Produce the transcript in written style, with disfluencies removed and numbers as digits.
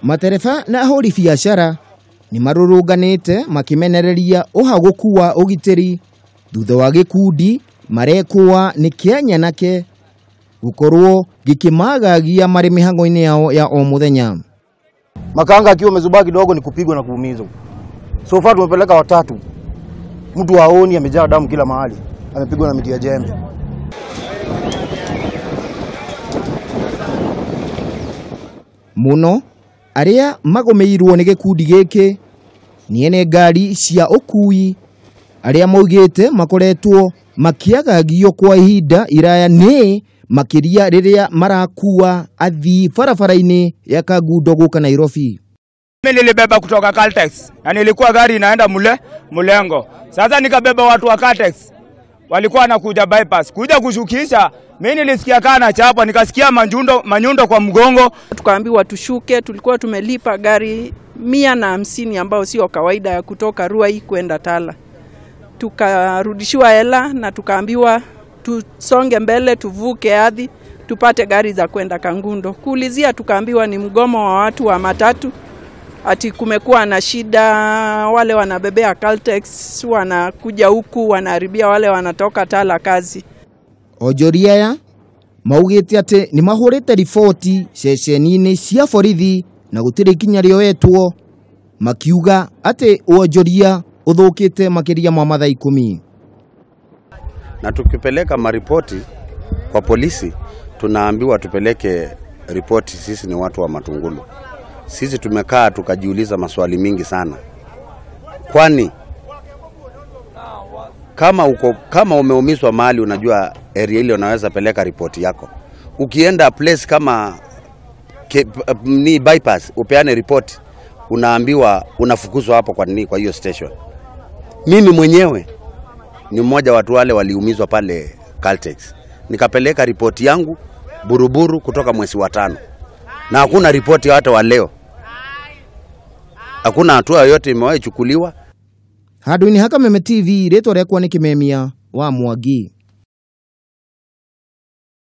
Matereba na ahũri biacara nĩ marũrũnganĩte makĩmenereria ũhagũku wa ũgitĩri thutha wa gĩkundi marekũa nĩ kĩa nyanake gũkorwo gĩkĩmagagia marĩ mĩhang'o-inĩ yao ya o mũthenya. Makanga akiwa amezubaa kidogo ni kupigwa na kuumizwa. So far tumepeleka watatu. Mtu haoni, amejaa damu kila mahali. Amepigwa na miti ya jembe. Muno aria magomeirwo nĩ gĩkundi gĩkĩ nĩ ene ngari cia ũkui aria maugĩte makoretwo makĩagagio kwa ihinda iraya nĩ makĩria rĩrĩa marakua athii barabara-inĩ ya Kangundo gũka Nairobi. Mimi nilibeba kutoka Caltex na nilikuwa gari inaenda Mulengo. Sasa nikabeba watu wa Caltex walikuwa wanakuja bypass kuja kushukisha. Mimi nilisikia kana chapa, nikasikia manyundo kwa mgongo. Tukaambiwa tushuke. Tulikuwa tumelipa gari 150 ambao sio kawaida ya kutoka Ruai kwenda Tala. Tukarudishiwa hela na tukaambiwa tusonge mbele, tuvuke ardhi tupate gari za kwenda Kangundo. Kuulizia tukaambiwa ni mgomo wa watu wa matatu, ati kumekuwa na shida, wale wanabebea Caltex wanakuja huku wanaharibia wale wanatoka Tala kazi. Onjoria aya maugĩte atĩ nĩ mahũrĩte riboti ceceni-inĩ cia borithi na gũtirĩ ikinya rĩoetwo, makiuga atĩ wonjoria ũthũkĩte makĩria ma mathaa 10. Na tukipeleka maripoti kwa polisi tunaambiwa tupeleke ripoti, sisi ni watu wa Matungulu. Sisi tumekaa tukajiuliza maswali mingi sana. Kwani kama umeumizwa mahali, unajua area ile unaweza peleka ripoti yako. Ukienda place kama ni bypass upeane ripoti, unaambiwa unafukuzwa hapo kwa nini kwa hiyo station. Mimi mwenyewe ni mmoja watu wale waliumizwa pale Caltex. Nikapeleka ripoti yangu Buruburu kutoka mwezi wa 5. Na hakuna ripoti hata wa leo. Hakuna hatua yoyote imewahi chukuliwa. Handũ-inĩ ha Kameme TV, rĩtwa rĩakwa nĩ Kimemia wa Mwangi.